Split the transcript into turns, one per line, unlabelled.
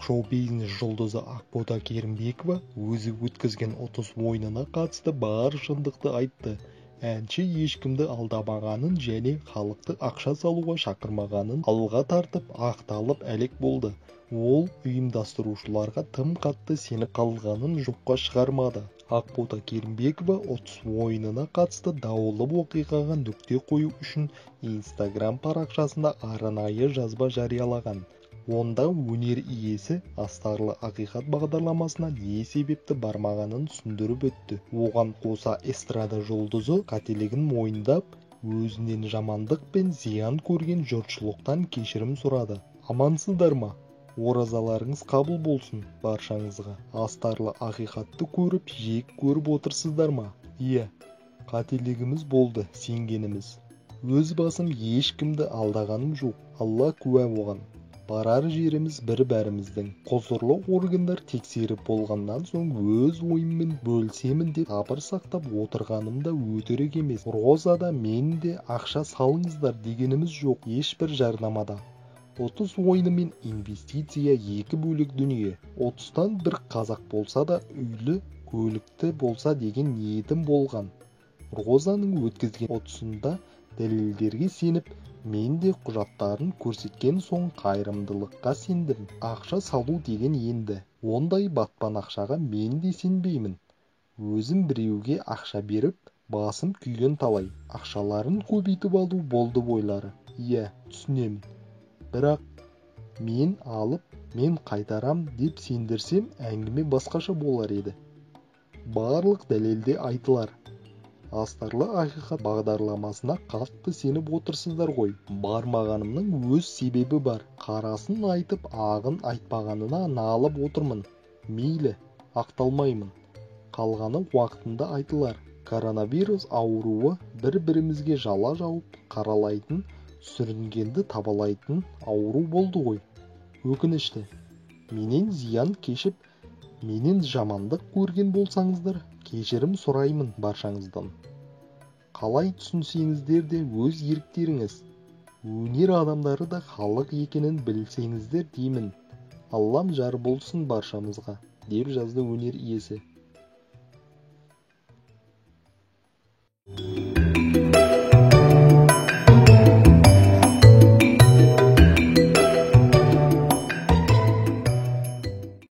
Шоу-бизнес жұлдызы Ақбота Керімбекова өзі өткізген ұтыс ойынына қатысты бар шындықты айтты. Әнші ешкімді алдамағанын және халықты ақша салуға шақырмағанын алға тартып, ақталып әлек болды. Ол ұйымдастырушыларға тым қатты сеніп қалғанын жоққа шығармады. Ақбота Керімбекова ұтыс ойынына қатысты даулы оқиғаға нүкте қою үшін Инстаграм парақшасында арнайы жазба жариялаған. Онда өнер иесі «Астарлы ақиқат» бағдарламасына не себепті бармағанын түсіндіріп өтті. Оған қоса эстрада жұлдызы қателігін мойындап, өзінен жамандық пен зиян көрген жұртшылықтан кешірім сұрады. Амансыздар ма? Оразаларыңыз қабыл болсын баршаңызға. Астарлы ақиқатты көріп, жек көріп отырсыздар ма? Иә, қателігіміз болды, сенгеніміз. Өз басым ешкімді алдағаным жоқ. Алла куә оған. Барар жеріміз бір бәріміздің. Құзырлы органдар тексеріп болғаннан соң өз ойыммен бөлісемін деп сабыр сақтап отырғаным да өтірік емес. Роза да мен де ақша салыңыздар дегеніміз жоқ ешбір жарнамада. Ұтыс ойыны мен инвестиция екі бөлек дүние. Ұтыстан бір қазақ болса да үйлі, көлікті болса деген ниетім болған. Розаның өткізген ұтысында дәлелдерге сеніп, мен де құжаттарын көрсеткен соң қайырымдылыққа сендім. Ақша салу деген енді. Ондай батпан ақшаға мен де сенбеймін. Өзім біреуге ақша беріп, басым күйген талай. Ақшаларын көбейтіп алу болды ойлары. Иә, түсінемін. Бірақ мен алып, мен қайтарам деп сендірсем, әңгіме басқаша болар еді. Барлық дәлелде айтылар. Астарлы ақиқат бағдарламасына қатты сеніп отырсыздар ғой. Бармағанымның өз себебі бар. Қарасын айтып, ағын айтпағанына налып отырмын. Мейлі, ақталмаймын. Қалғаны уақытында айтылар. Коронавирус ауруы бір-бірімізге жала жауып, қаралайтын, сүрінгенді табалайтын ауру болды ғой. Өкінішті. Менен зиян кешіп, менен жамандық көрген болсаңыздар, кешірім сұраймын баршаңыздан. Қалай түсінсеңіздер де өз еріктеріңіз. Өнер адамдары да халық екенін білсеңіздер деймін. Аллам жар болсын баршамызға, деп жазды өнер иесі.